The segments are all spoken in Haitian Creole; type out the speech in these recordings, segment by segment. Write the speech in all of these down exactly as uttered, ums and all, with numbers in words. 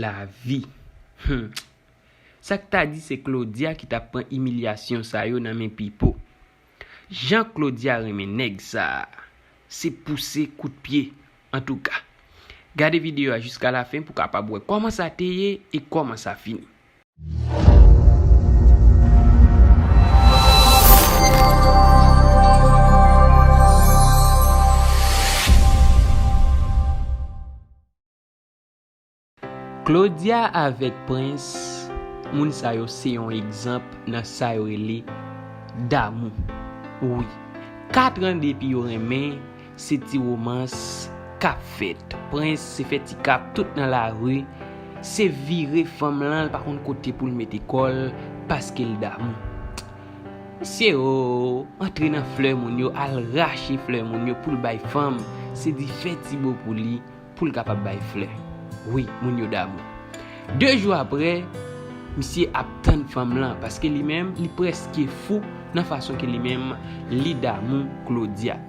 lavi. Hmm. Sa k ta di se Claudia ki t ap pran imilyasyon sa yo nan men Pipo. Jan Claudia renmen nèg sa a, se pouse kout pye. Antouka, gade videyo a jiska lafen pou w kapab wè kòman sa te ye e kòman sa fini. Claudia avèk Prince, moun sa yo se yon egzanp nan sa yo rele damou. Wi, kat an depi yo renmen, se ti womans k ap fèt. Prince se fè ti kap tout nan lari, se vire fanm lan, l pa konn kote pou l mete kò l, paske l damou. Misye o, antre nan flè moun yo, al rache flè moun yo pou l bay fanm, se di fè ti bo pou li, pou l kapab bay flè. Wi, moun yo damou. De jou apre, misye ap tann fanm lan, paske li menm, li prèske fou nan fason ke li menm, li damou Claudia.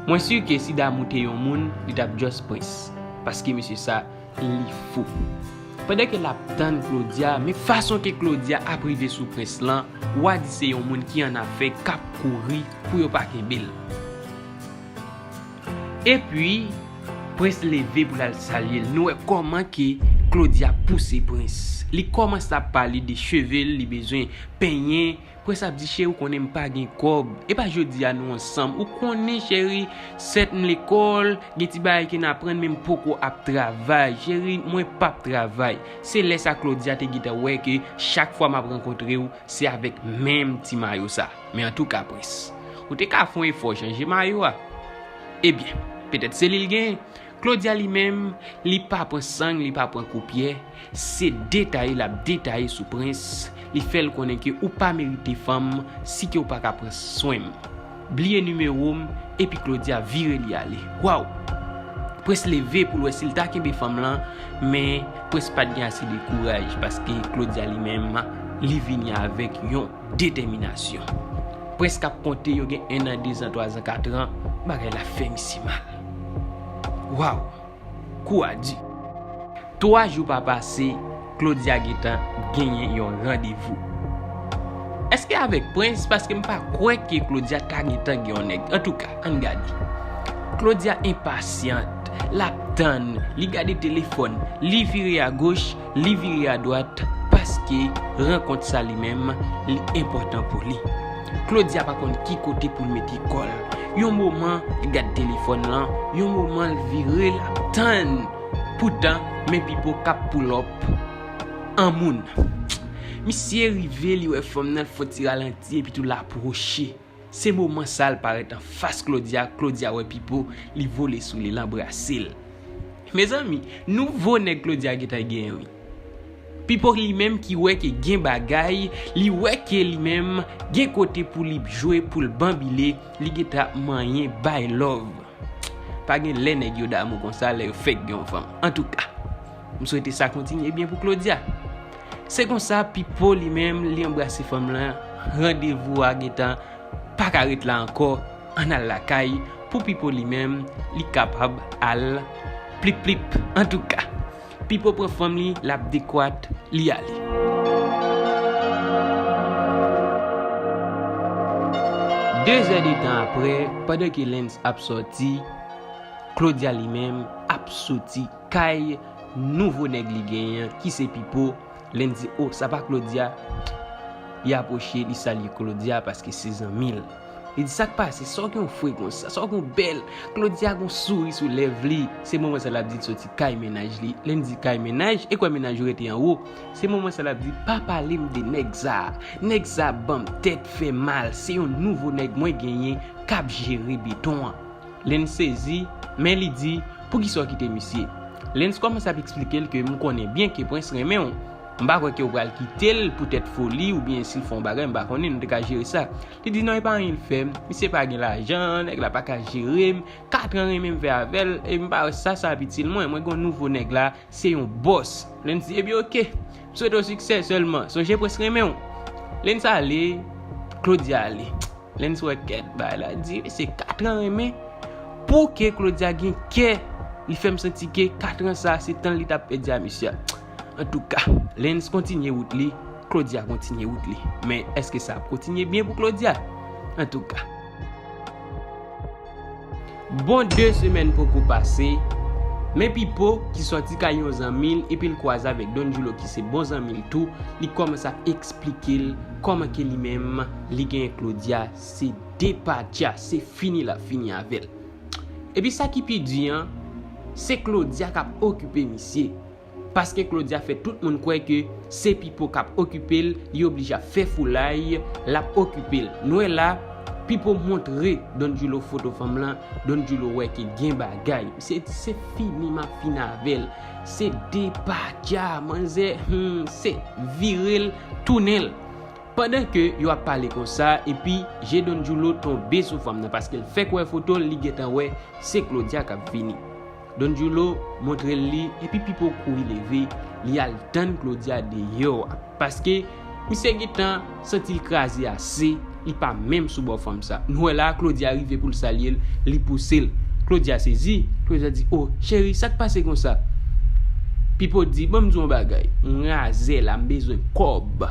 Mwen si ke si damou te yon moun, li t ap just Prince. Paske misye sa, li fou. Pandan ke l ap tann Claudia, men fason ke Claudia ap rive sou Prince lan, w a di se yon moun ki an afè k ap kouri pou yo pa kenbe l. Epi, Prince leve pou l al salye l. Nou wè kòman ke Claudia pouse Prince. Li kòmanse ap pale de cheve l, li bezwen penyen. Prince ap di, "Cheri, ou konnen m pa gen kòb. E pa jodi a nou ansanm. Ou konnen, cheri, sèt m lekòl, gen ti bagay ke n aprann, men m poko ap travay. Cheri, mwen p ap travay." Se lè sa Claudia te gentan wè ke chak fwa m ap rankontre w, se avèk menm ti mayo sa. Men antouka, Prince, ou te ka fè yon efò chanje mayo a. Ebyen, petèt se li l genyen. Claudia li menm, li pa pran sang, li pa pran koupyè. Se detaye l ap detaye sou Prince. Li fè l konnen ke ou pa merite fanm si ke ou pa ka pran swen m. Bliye nimewo m, epi Claudia vire li ale. Waw! Prince leve pou l wè si l ta kenbe fanm lan, men Prince pa t gen ase de kouraj, paske Claudia li menm, li vini avèk yon detèminasyon. Prince k ap konte yo gen en an, de zan, twa zan, kat an, bagay la fè misye mal. Waw! Kou a di. Twa jou pa pase, Claudia gentan genyen yon randevou. Èske avèk Prince? Paske m pa kwè ke Claudia ta gentan gen yon nèg. Antouka, ann gade. Claudia enpasyant, l ap tann, li gade telefòn, li vire agoch, li vire adwat, paske rankont sa li menm, li enpòtan pou li. Claudia pa konn ki kote pou l mete kò l. Yon moman, li gad telefòn lan, yon moman, l vire, l ap tann. Poutan, men Pipo k ap pull up an moun. Misye rive, li wè fanm nan, l fè ti ralanti, epi tou l apwoche. Se moman sa l parèt anfas Claudia, Claudia wè Pipo, li vole sou li, l anbrase l. Mezanmi, nouvo nèg Claudia gentan genyen wi. Pipo li menm ki wè ke gen bagay, li wè ke li menm gen kote pou li jwe, pou l banbile, li gentan ap manyen bay love. Pa gen lè nèg yo damou konsa lè yo fèk gen yon fanm. Antouka, m swete sa kontinye byen pou Claudia. Se konsa, Pipo li menm, li anbrase fanm lan, randevou a gentan pa ka ret la ankò, ann al lakay, pou Pipo li menm, li kapab al plip plip. Antouka, Pipo pran fanm li, l ap dekwat, li ale. De zè de tan apre, pandan ke Lens ap sòti, Claudia li menm ap soti kay nouvo nèg li genyen an, ki se Pipo. Lens di, "O, sa pa Claudia?" Li apwoche, li salye Claudia paske se zanmi l. Li di, "Sa k pase? Sa w gen yon fre konsa? Sa w gen yon bèl?" Claudia gen yon souri sou lèv li. Se moman sa l ap di l soti kay mennaj li. Lens di, "Kay mennaj? E kwè mennaj ou rete anwo?" Se moman sa l ap di, "Pa pale m de nèg sa a. Nèg sa a ban m tèt fè mal. Se yon nouvo nèg mwen genyen k ap jere beton an." Lens sezi, men li di, "Poukisa w kite misye?" Lens kòmanse ap eksplike l ke, "M konnen byen ke Prince renmen w. M pa kwè ke w pral kite l poutèt foli oubyen si l fè yon bagay, m pa konnen, nou te ka jere sa." Li di, "Non, e pa anyen l fè m. Misye pa gen lajan, nèg la pa ka jere m. Kat an renmen m fè avè l, e m pa wè sa, sa ap itil mwen. Mwen gen yon nouvo nèg la, se yon bòs." Lens di, "Ebyen, oke. M swete w siksè sèlman. Sonje Prince renmen w." Lens ale, Claudia ale. Lens wè kèt bagay la di, se kat an renmen. Pou ke Claudia gen kè Li fè m santi ke katran sa a se tan li t ap pèdi a mesye a. Antouka, Lens kontinye wout li, Claudia kontinye wout li. Men èske sa ap kontinye byen pou Claudia? Antouka. Bon de semèn poko pase, men Pipo ki sòti kay yon zanmi l epi l kwaze avèk Don Julo ki se bon zanmi l tou, li kòmanse ap eksplike l kòman ke li menm li genyen Claudia, se depatcha, se fini l ap fini avè l. Epi sa ki pi di an, se Claudia k ap okipe misye. Paske Claudia fè tout moun kwè ke se Pipo k ap okipe l, li oblije ap fè foulay, l ap okipe l. Nou wè la, Pipo montre Don Julo foto fanm lan, Don Julo wè ke gen bagay. Misye di se fini m ap fini avè l. Se depatcha, manzè, hmm, se vire l, tounen l. Pandan ke yo ap pale konsa, epi je Don Julo tonbe sou fanm nan, paske l fèk wè foto l, li gentan wè se Claudia k ap vini. Don Julo montre l li, epi Pipo kouri leve, li al tann Claudia deyò a. Paske misye gentan santi l kraze ase, li pa menm sou bò fanm sa. Nou wè la, Claudia rive pou l salye l, li pouse l. Claudia sezi, Claudia di, "O, cheri, sa k pase konsa?" Pipo di, "Ban m di w yon bagay, m razè la, m bezwen kòb."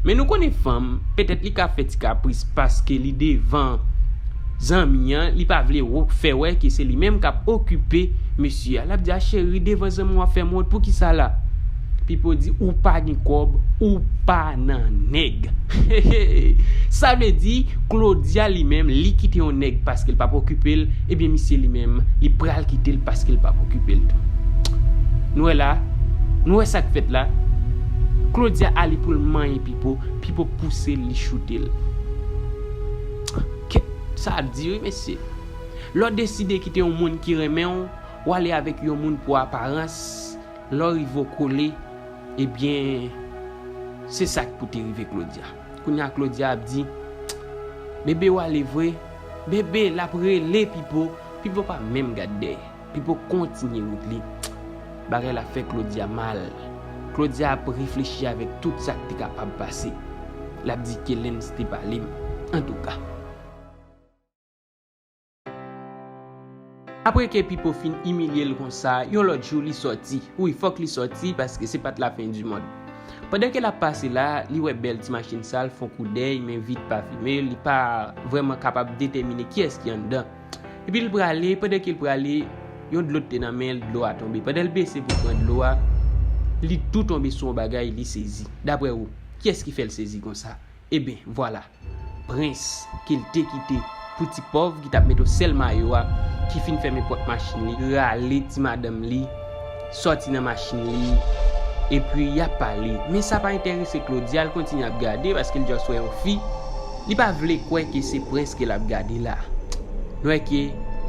Men nou konnen fanm, petèt li ka fè ti kapris paske li devan zanmi an, li pa vle wo-, fè wè ke se li menm k ap okipe mesye a. L ap di, "A cheri, devan zanmi w ap fè m wont, poukisa la?" Pipo di, "Ou pa gen kòb, ou pa nan nèg." Sa vle di, Claudia li menm, li kite yon nèg paske l p ap okipe l, ebyen misye li menm, li pral kite l paske l p ap okipe l tou. Nou wè la, nou wè sa k fèt la. Claudia ale pou l manyen Pipo, Pipo pouse l, li choute l. Kèt, sa di wi, mesye. Lè w deside kite yon moun ki renmen w, w ale avèk yon moun pou aparans, lè w rive w kole, ebyen, se sa k pou te rive Claudia. Kounye a Claudia ap di, "Bebe w ale vre?" Bebe, l ap rele Pipo, Pipo pa menm gad dèyè. Pipo kontinye wout li. Bagay la fè Claudia mal. Claudia ap reflechi avèk tout sa k te kapab pase. L ap di ke Lens te pale m. Antouka. Apre ke Pipo fin imilye l konsa, yon lòt jou li sòti. Wi, fòk li sòti paske se pa t lafen di mond. Pandan ke l ap pase la, li wè bèl ti machin sa, l fè yon koudèy, men vit pa fime, li pa vrèman kapab detèmine kiyès ki anndan. Epi l prale, pandan ke l prale, yon dlo te nan men l, dlo a tonbe. Pandan l bese pou pran dlo a, li tou tonbe sou yon bagay, li sezi. Daprè ou, kiyès ki fè l sezi konsa? Eben, vwala. Prens ke l te kite pou ti pòv ki t ap met yon sèl mayo a, ki fin fèmen pòt machin li, rale ti madanm li, sòti nan machin li, epi y ap pale. Men sa pa enterese Claudia, l kontinye ap gade paske l just wè yon fi. Li pa vle kwè ke se Prens ke l ap gade la. Nou wè ke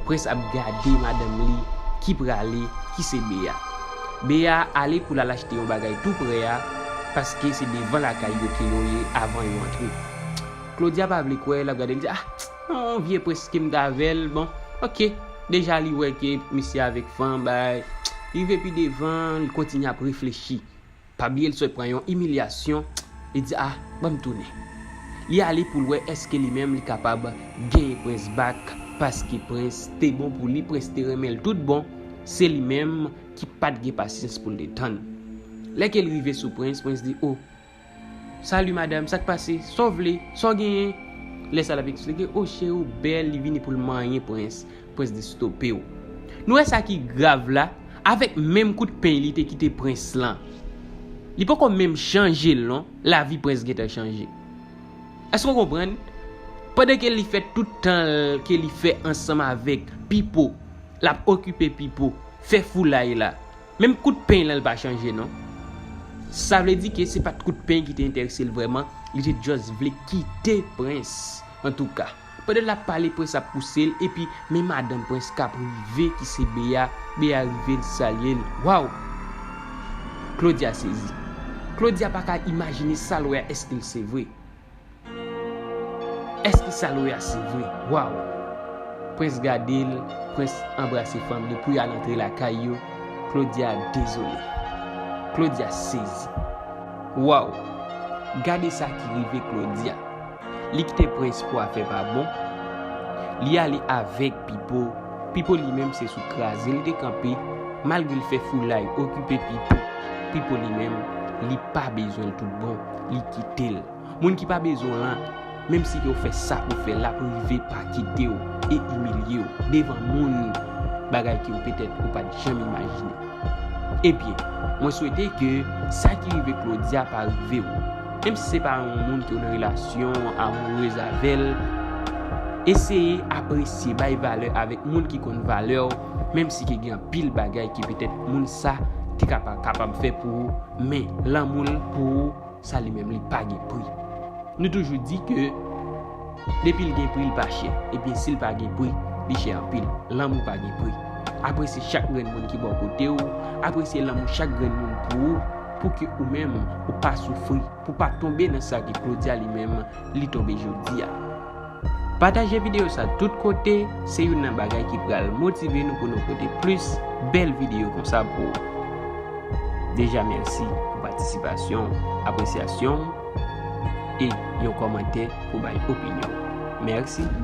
Prens ap gade madanm li ki prale, ki se Bea. Bea ale pou l al achte yon bagay tou prè a, paske se devan lakay yo ke yo ye avan yo antre. Claudia pa vle kwè, l ap gade, l di, "Ah, yon vye Prens ke m t avè l, bon, oke." Deja li wè ke misye avèk fanm, bay, li rive pi devan, li kontinye ap reflechi. Pa bliye l sot pran yon imilyasyon, li di, "Ah, ban m tounen." Li ale pou l wè èske li menm li kapab genyen Prens back, paske Prens te bon pou li, Prens te renmen l tout bon, se li menm ki pa t gen pasyans pou l te tann. Lè ke l rive sou Prens, Prens di, "O, salut madame, sa k pase? Sa w vle? Sa w genyen?" Lè sa l ap eksplike, "O cheri, ou bèl," li vini pou l manyen Prens. Prens di, "Stope w." Nou wè sa ki grav la, avèk menm kout peny li te kite Prens lan. Li poko menm chanje l non, lavi Prens gentan chanje. Èske w konprann? Pandan ke li fè tout tan l ke li fè ansanm avèk Pipo, l ap okipe Pipo, fè foulay la. Menm kout peny lan l pa chanje non. Sa vle di ke se pa t kout peny ki te enterese l vrèman, li te just vle kite Prens. Antouka, pandan l ap pale, Prens ap pouse l, epi men madanm Prens k ap rive ki se Bea, Bea rive l salye l. Waw! Claudia sezi. Claudia pa ka imajine sa l wè a, èske l se vre? Èske sa l wè a se vre? Waw! Prens gade l, Prens anbrase fanm li pou y al antre lakay yo. Claudia dezole. Claudia sezi. Waw! Gade sa ki rive Claudia. Li kite Prens pou afè pa bon. Li ale avèk Pipo. Pipo li menm se sou kraze l te kanpe, malgre l fè foulay okipe Pipo. Pipo li menm, li pa bezwen l tout bon, li kite l. Moun ki pa bezwen w lan, menm si ke w fè sa pou w fè, l ap rive pa kite w e imilye w devan moun, bagay ke w petèt ou pa t janm imajine. Ebyen, mwen swete ke sa ki rive Claudia pa rive w. Menm si se pa yon moun ke w nan relasyon amourez avè l, eseye apresye, bay valè avèk moun ki konn valè w, menm si ke gen anpil bagay ke petèt moun sa te ka pa kapab fè pou ou, men lanmou l pou ou, sa li menm li pa gen pri. Nou toujou di ke depi l gen pri, l pa chè. Ebyen, si l pa gen pri, li chè anpil. Lanmou pa gen pri. Apresye chak grenn moun ki bò kote w, apresye lanmou chak grenn moun pou ou, pou ke ou menm ou pa soufri, pou pa tonbe nan sa ke Claudia li menm li tonbe jodi a. Pataje videyo sa tout kote, se youn nan bagay ki pral motive nou pou nou pote plis bèl videyo konsa pou ou. Deja mèsi pou patisipasyon, apresyasyon e yon kòmantè pou bay opinyon. Mèsi.